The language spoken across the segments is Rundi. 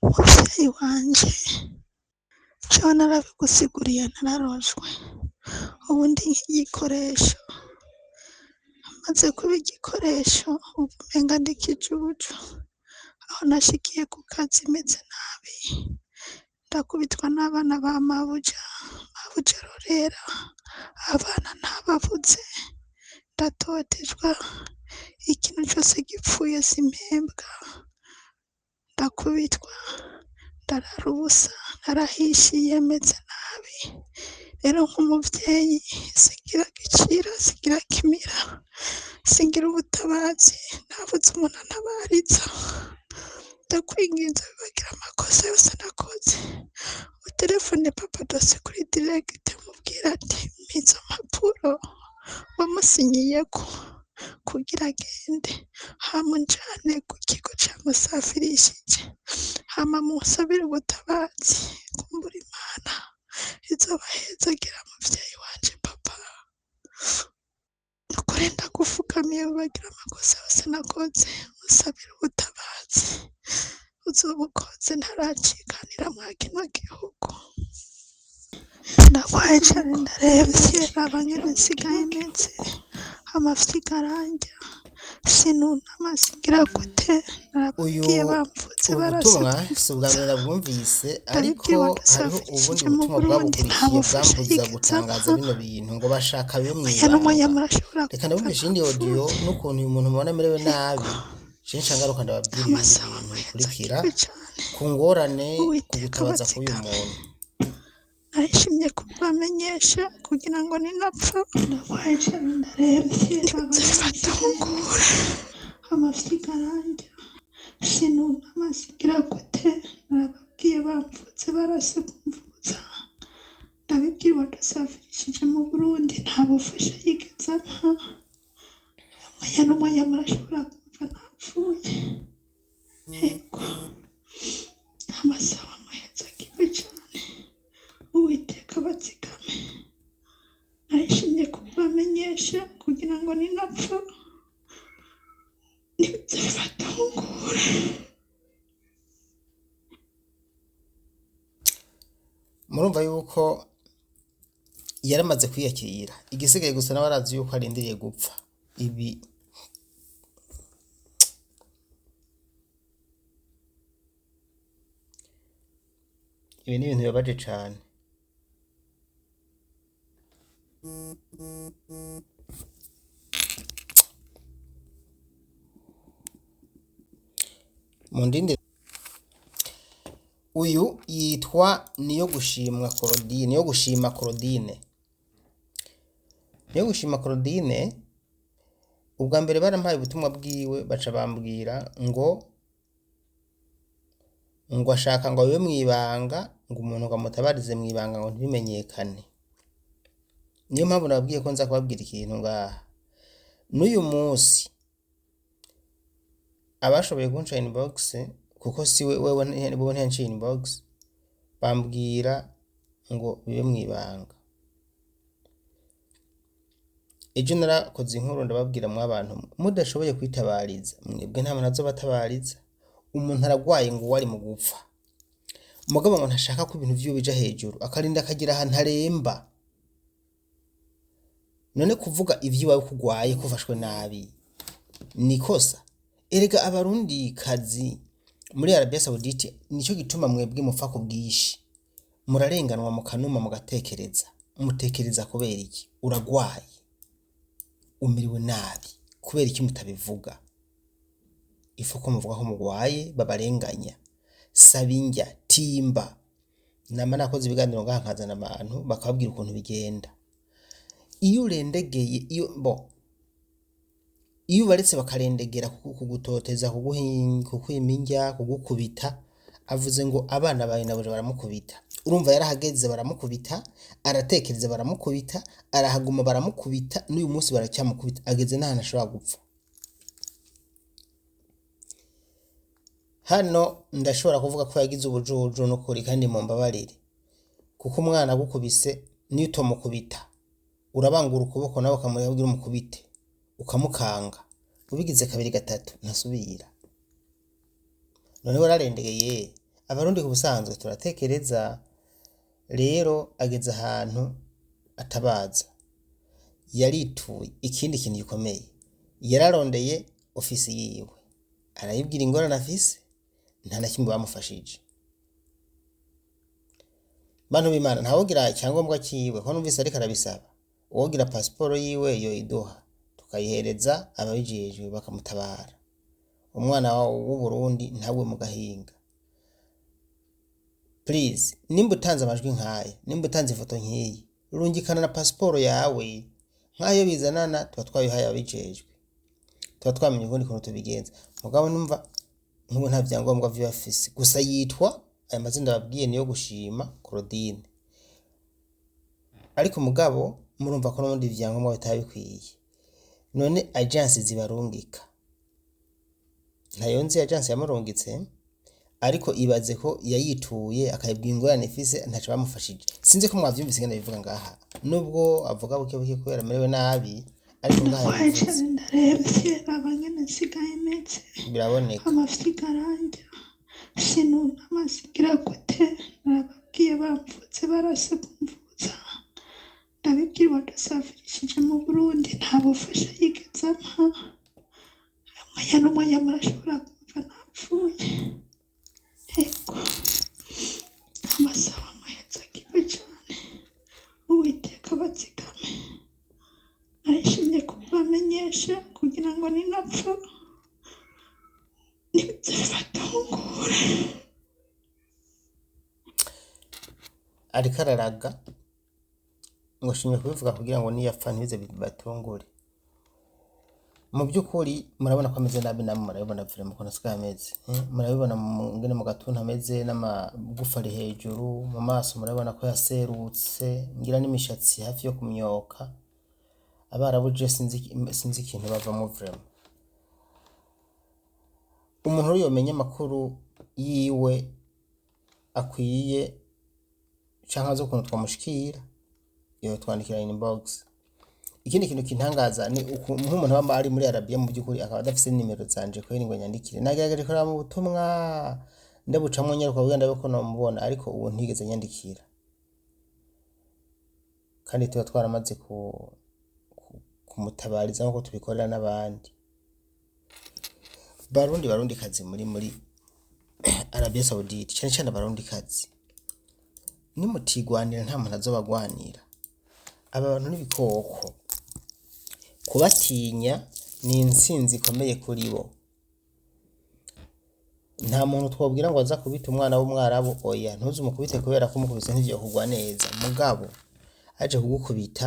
Muvyeyi wanje, jewe narabigusiguriye nararozwe, ubu ndi nk'igikoresho, maze kuba igikoresho ubu umenga ndi ikijuju, aho nashikiye ku kazi meze nabi, ndakubitwa n'abana ba mabuja, mabuja arorera, abana ntabavuze, ndatotezwa, ikintu cose gipfuye simpembwa, ndakubitwa, ndarara ubusa, narahishiye meze nabi, rero nk'umuvyeyi singira gicira, singira kimira, singira ubutabazi, nabuze umuntu antabariza, ndakwinginze wibagira amakosa yose nakoze, uterefone papa dose kuri diregite mubwire ati mpa izo mpapuro wamusinyiyeko kugira agende, hama unjane ku kigo camusafirishije, hama munsabire ubutabazi, kumbura Imana izobahezagira muvyeyi wanje papa. Nukuri ndagufukamiye wibagira amakosa yose nakoze, unsabire ubutabazi, uzoba ukoze ntaracikanira mwa kino gihugu. Ndagwaye cane ndaremvye, raba ngene nsigaye meze, amafyigo arandya, sinunama singira gute, Uyu narababwiye bamvuze ubu barase butumwa si ubwa kumvuza, mbere nabwumvise ariko ndabibwiwe hariho ubundi ndasafirishije mu butumwa Burundi nta bwabukurikiye bufasha bwambuza yigeze gutangaza ampa, bino bintu ngo bashaka bibe oya n'umwanya mw'ibanga. murashobora Reka kumva ndabumvishe iyindi audio napfuye, n'ukuntu uyu muntu mubona amerewe ego nabi, je nca ngaruka ndababwira ibindi amasaha bintu muheza bikurikira agirwe cane, ku ngorane ku Uwiteka gutabaza k'uyu abazigame. muntu. Narishimye kubibamenyesha kugira ngo ninapfa Ndagwaye cane ndaremvye, ntibize bibatungure. amafyigo arandya, sinunama singira gute, narababwiye bamvutse barase kumvuza, ndabibwiwe ndasafirishije mu Burundi nta bufasha yigeze ampa, umwanya n'umwanya murashobora kumva napfuye, ego amasaha muheza agirwe cane, Uwiteka abazigame. Narishimye kubibamenyesha kugira ngo ninapfa ntibize bibatungure. Murumva yuko yaramaze kwiyakira, igisigaye gusa nawe arazi yuko arindiriye gupfa. Ibi ibi ni ibintu bibabaje cane. Mundindire uyu yitwa Niyogushimwa Claudine, Niyogushima Claudine. Niyogushima Claudine ubwa mbere barampaye ubutumwa bwiwe baca bambwira ngo ngo ashaka ngo abe mw'ibanga ngo umuntu ngo amutabarize mw'ibanga ngo ntibimenyekane. Niyo mpamvu nababwiye ko nza kubabwira ikintu ngaha. N'uyu munsi abashoboye kunca inbox kuko si we wewe wewe ntiyanciye inbox bambwira ngo bibe mw'ibanga. Ejo narakoze inkuru ndababwira mwabantu mudashoboye kwitabariza mwebwe nta muntu azobatabariza. Umuntu aragwaye ngo uwo ari mu gupfa. Mugabo ngo ntashaka ko ibintu vyiwe bija hejuru akarinda akagira ahantu aremba. None kuvuga ivy'iwawe ko ugwaye ko ufashwe nabi ni ikosa? Erega abarundi kazi muri Arabia Saudite nico gituma mwebwe mupfa ku bwinshi. Murarenganwa mukanuma mugatekereza. Mutekereza kubera iki? Uragwaye, umerewe nabi, kubera iki mutabivuga? Ifu ko muvuga ko mugwaye babarenganya. Saba indya, timba. Nama nakoze ibiganiro ngaha nkazana abantu bakababwira ukuntu bigenda. Iyo urendegeye iyo bo iyo ubaretse bakarendegera kugutoteza kukwima indya kugukubita avuze ngo abana bawe nabo baramukubita urumva yarahageze baramukubita aratekereza baramukubita arahaguma baramukubita n'uyu munsi baracyamukubita ageze n'ahantu ashobora gupfa hano ndashobora kuvuga ko yagize ubujuju n'ukuri kandi mumbabarire kuko umwana agukubise niyo utomukubita urabangura ukuboko nawe ukamubwira umukubite ukamukanga ubigize kabiri gatatu ntasubira none wararendegeye Abarundi ku busanzwe turatekereza, rero ageze ahantu atabaza, yarituye. Ikindi kintu gikomeye, yararondeye ofisi yiwe arayibwira ingorane afise, nta na kimwe bamufashije. Bantu b'Imana, ntawogira icyangombwa ciwe ko numvise ariko arabisaba, uwogira pasiporo yiwe yoyiduha tukayihereza ababijejwe bakamutabara. Umwana w'Uburundi ntagwe mu gahinga. Please, nimba utanze amajwi nk'aya, nimba utanze ifoto nk'iyi, rungikana na pasiporo yawe. Nk'ayo bizanana tuba twabihaye ababijejwe, tuba twamenye ukundi kuntu tubigenza. Mugabo numva nk'ubu nta vyangombwa vyiwe afise, gusa yitwa aya mazina babwiye niyo gushima Claudine, ariko mugabo murumva ko n'ubundi ivyangombwa bitaba bikwiye. None agence zibarungika, ntayo nzi agence yamurungitse, ariko ibaze ko yayituye akayibwira ingorane ifise, ntaco bamufashije. Sinzi ko mwavyumvise ingene bivuga ngaha, nubwo avuga buke buke kubera amerewe nabi, ariko ngaha Ndagwaye yabivuze cane, ndaremvye, raba ngene nsigaye meze. Biraboneka. Amafyigo arandya, sinunama, sigira gute. Narababwiye bamvutse, barase kumvuza, ndabibwira uwadusafirishije mu Burundi, nta bufasha yigeze ampa. Umwanya n'umwanya murashobora kumva napfuye. Ego, amasaha amahetse akiwe cane, Uwiteka abazigame. Narishimye kubibamenyesha kugira ngo ninapfa ntibize bibatungure. Ariko araraga ngo ashimye kubivuga kugira ngo niyapfa ntibize bibatungure. Mu by'ukuri murabona ko ameze nabi, namwe murabibona vraiment ukuntu asigaye ameze, murabibona ngene mu gatuntu ameze, n'amagufa ari hejuru mu maso, murabibona ko yaserutse, ngira n'imishatsi hafi yo kumyoka. Abarabu je sinzi ikintu bavamo vraiment. Umuntu rero yomenya amakuru yiwe akwiye canke azi ukuntu twamushikira, yotwandikira inbox. Ikindi kintu kintangaza ni nk'umuntu aba ari muri Arabia mu by'ukuri akaba adafise nimero zanje kweri ngo nyandikire. Nagerageje kuraba mu butumwa ndabucamwo nyaruka kugira ndabe ko nomubona, ariko ubu ntigeze nyandikira, kandi tuba twaramaze kumutabariza nk'uko tubikorera n'abandi Barundi Barundi kazi muri Arabia Saudite, cane cane Abarundi kazi. Nimutigwanira nta muntu azobagwanira. Aba bantu n'ibikoko, kubatinya ni intsinzi ikomeye kuri bo. Nta muntu twobwira ngo aza kubita umwana w'umwarabu, oya, ntuze umukubite kubera ko umukubise ntivyokugwa neza. Mugabo aje kugukubita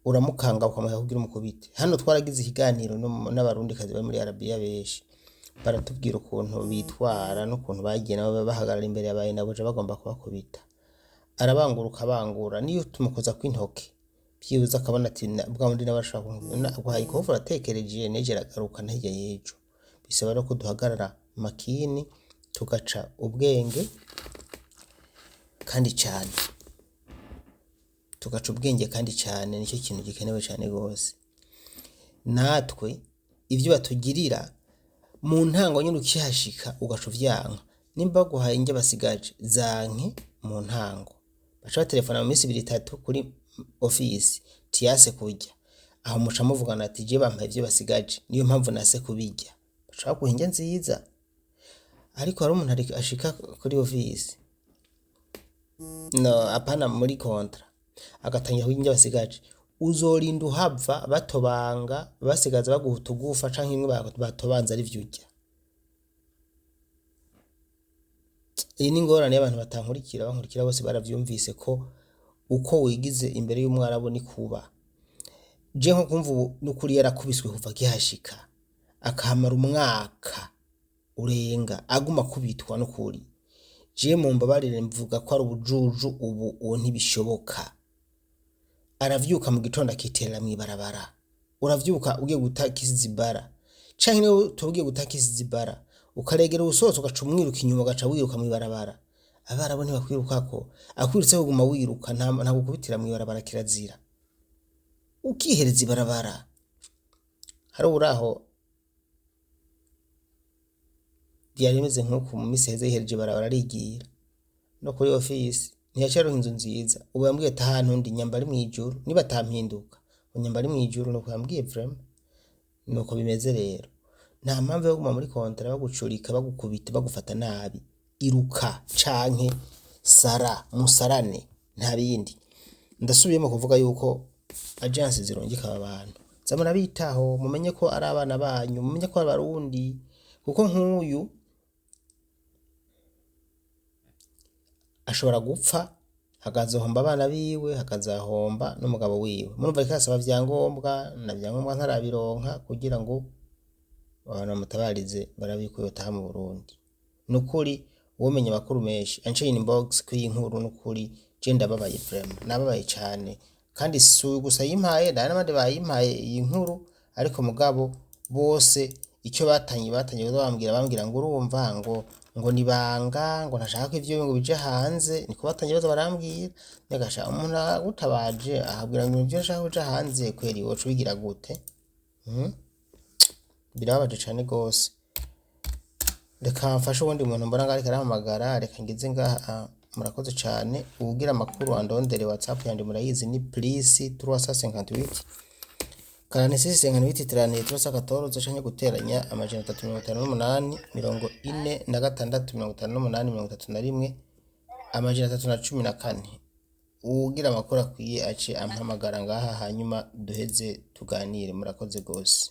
uramukanga ukamuha kugira umukubite. Hano twaragize ikiganiro n'Abarundi kazi bari muri Arabia, benshi baratubwira ukuntu bitwara n'ukuntu bagiye nabo bahagarara imbere ya bayinabuja bagomba kubakubita, arabanguruka abangura, niyo tumukoza kw'intoke byibuze akabona ati bwa wundi nawe ashobora kunkubita, aguhaye ikofu uratekereje n'ejo aragaruka na hirya y'ejo. Bisaba rero ko duhagarara makini, tugaca ubwenge kandi cane, tugaca ubwenge kandi cane, nicyo kintu gikenewe cane gose. Natwe ivyo batugirira mu ntango nyene ukihashika ugaca uvyanka, nimba baguhaye indya basigaje zanke mu ntango, baca baterefona mu minsi ibiri itatu kuri ofisi tiyase kurya, aho muca muvugana ati je bampaye ivyo basigaje niyo mpamvu nase kubirya, baca baguha indya nziza. Ariko hari umuntu ashika kuri ofisi, no apana muri kontra, agatangira kurya indya basigaje, uzorinda uhava batobanga basigaza baguha utugufa canke imwe batobanze arivyo urya. Iyi ni ingorane y'abantu batankurikira, bankurikira bose baravyumvise ko uko wigize imbere y'umwarabu ni kuba. Je nko kumva ubu n'ukuri yarakubiswe kuva akihashika, akahamara umwaka urenga aguma akubitwa n'ukuri. Je mumbabarire mvuga ko ari ubujuju ubu, uwo ntibishoboka. Aravyuka mu gitondo akiterera mw'ibarabara. Uravyuka ugiye guta kisizibara, canke niba utoba guta kisizibara, ukaregera uwusohotse ugaca umwiruka inyuma, ugaca wiruka mw'ibarabara. Abarabu ntibakwirukako, akwirutse kuguma wiruka, nta gukubitira mw'ibarabara kirazira. Ukihereza ibarabara. Hari uraho Byari bimeze nk'uku mu minsi iheze yihereje ibarabara arigira no kuri ofisi ntiyaciye aronka inzu nziza. Ubu yambwiye ati ahantu ndi nyamba ari mw'ijuru, niba atampinduka ngo nyamba ari mw'ijuru, nuko yambwiye vraiment. Nuko bimeze rero, nta mpamvu yo kuguma muri contrat bagucurika, bagukubita, bagufata nabi. Iruka canke sara musarane, nta bindi. Ndasubiyemo kuvuga yuko agence zirungika aba bantu za murabitaho, mumenye ko ari abana banyu, mumenye ko ari abarundi, kuko nk'uyu ashobora gupfa hakazohomba abana biwe, hakazahomba n'umugabo wiwe. Murumva ariko arasaba vyangombwa na vyangombwa ntarabironka kugira ngo abantu bamutabarize barabe yuko yotaha mu Burundi. Nukuri uwomenya amakuru menshi ance inbox kw'iyi nkuru. Nukuri je ndababaye vraiment, nababaye cane. Kandi si uyu gusa yimpaye, hari n'abandi bayimpaye iyi nkuru, ariko mugabo bose icyo batangiye kuza bambwira ngo urumva ngo nibanga, ngo ntashaka ko ivyo ngo bije hanze. Niko batangiye baza barambwira. Nyagasha umuntu agutabaje akabwira ngo ivyo nshaka kuja hanze, kweri woca ubigira gute? Birababaje cane gose. Reka mfashe uwundi muntu mbona ngaho ariko arampamagara. Reka ngeze ngaha, murakoze cane. Uwugira amakuru andondere, WhatsApp yanje murayizi, ni plus 358 46 58 33 314 canke guteranya 358 46 58 31 314. Uwugira amakuru akwiye ace ampamagara ngaha, hanyuma duheze tuganire. Murakoze gose.